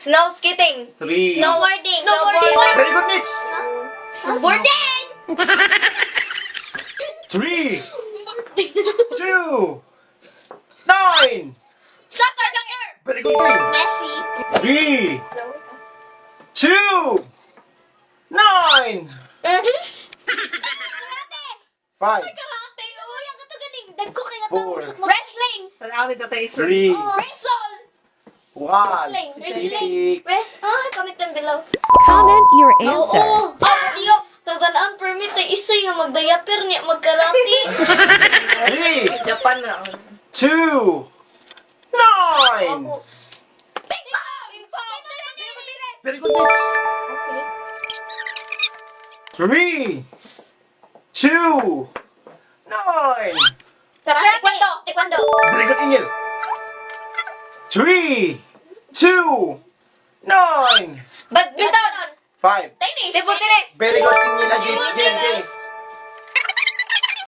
Snow skating. 3. Snowboarding. Snowboarding. Very good, Mitch. Snowboarding. 3, 2, 9. Soccer. Soccer. Very good, team. Messi. 3, 2, 9, 5, Karate. Uy, ang katuganing. Dagko kay nga Four. tao. Wrestling. Tanaw ni Tatay Sir. 3, Wrestle. 1. Wrestling. Titik. Rest. Ah, comment down below. Comment your answer. Oo. Ah, diyo. Tagtanaan permit ay isay nga magdayaper niya magkarate. 3, Japan na ako. 2, 9. Ping pong! Ping pong! Very good, Mitch. Okay. 3, 2, 9. Karate. Taekwondo. Taekwondo. Very good, Ingel. 3, 2, 9, Badminton! 5. Tennis. Table tennis! Very good, Ingel. Again, again, again.